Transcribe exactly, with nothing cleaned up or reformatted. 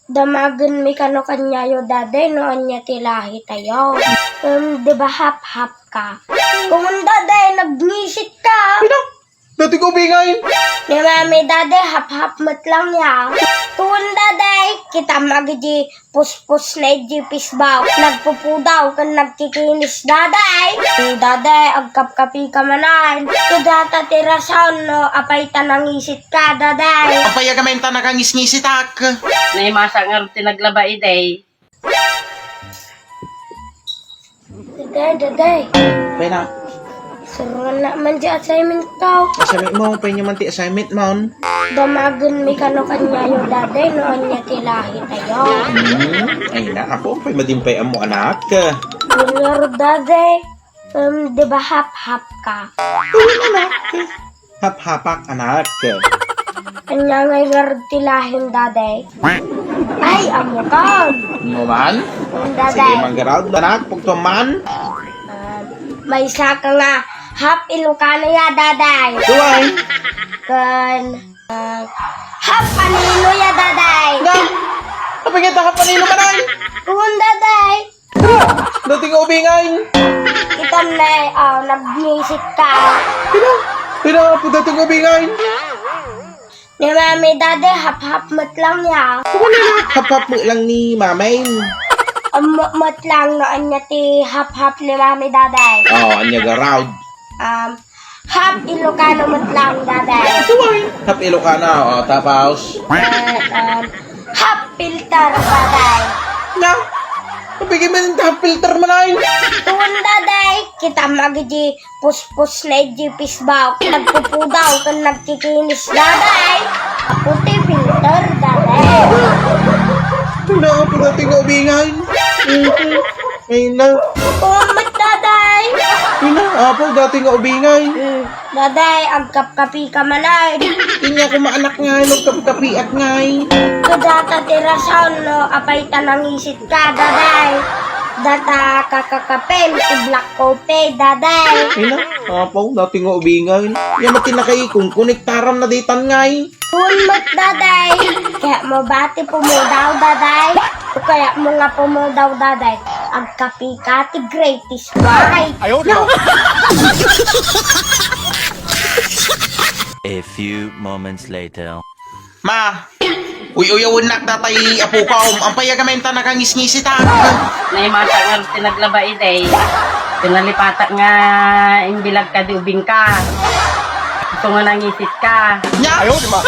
Damagenmi kano kaniayo, Daday, no ania ti lahitayo. Em, di ba hap-hap ka? Kun, Daday, nagngisit ka. Pina? Dati ko bingay. Ni Mami, Daday, hap-hap met lang ya. Kun, Daday, kitam agidi puspos na iti pisbaw. Nagpupudaw ken nagkikinis, Daday. Daday, agkapkapi ka manen. Ket data ti rason no apay ta nangisit ka, Daday. Apay a gamin ta nakangisngisitak? Naimasa ngarud ti naglaba, Iday. Daday, Daday. Pena. Surungan na man di assignment ko. Assignment mo, pay nyo man ti assignment mo. Damagenmi kano kaniayo, Daday, no ania ti lahitayo. Hmm, ay na, ako, pay madimpay amo, anak. Junior, Daday. Em, di ba hap-hap ka? Uy, anak. Hap-hapak, anak. Ania ngay ngarud ti lahim, Daday? Ay, ammokan. Mo man? Ken, Daday. Sige, manggarud, anak, pagtuman. Ah, maysa ka nga hap Ilocano ya, Daday. Tuway. Ken, ah, hap panino ya, Daday. Na? Apay nga ta hap panino manen? Kun, Daday. Dati nga ubingay. Kitam na, ah, nagngisit ka. Pina? Pina nga po dati nga ubingay? Ni Mami, Daday, hap-hap met lang ya. Wala na, hap-hap met lang ni Mami. Am, met lang no ania ti hap-hap ni Mami, Daday. Oh, ania garud? Um, hap Ilocano met lang, Daday. Tuway. Hap Ilocano, oh, tapos? Eh, um, hap filter, Daday. Na? Kapigil man yung hap filter manen? Kun, Daday, kitam agidi puspos na iti pisbaw. Nagpupudaw ken nagkikinis, Daday. Apo ti filter, Daday. Wala ka po dati nga ubingay. Mhm. Ay na. Kun met, Daday. Ina, apo, dati nga ubingay. Hmm, Daday, agkapkapi ka manen. Inya ko maanak nga, nagkapkapiak ngay. Ket data ti rason no apay ta nangisit ka, Daday. Data kakakapem ti black coffee, Daday. Ina, apo, dati nga ubingay. Nia met ti nakaikunkonektaram na ditan ngay. Kun met, Daday. Kayatmo ba ti pumudaw, Daday? O kayatmo nga pumudaw, Daday? Agkapi ka ti greatest. Why? Ayaw, di ba? A few moments later. Ma, uy-uyawennak data ti apokom. Apay a gamin ta nakangisngisitak? Naimasa ngarud ti naglaba, Iday. Ket nalipatak nga imbilag ka di ubing ka. Isu nga nangisit ka. Nia? Ayaw, di ba?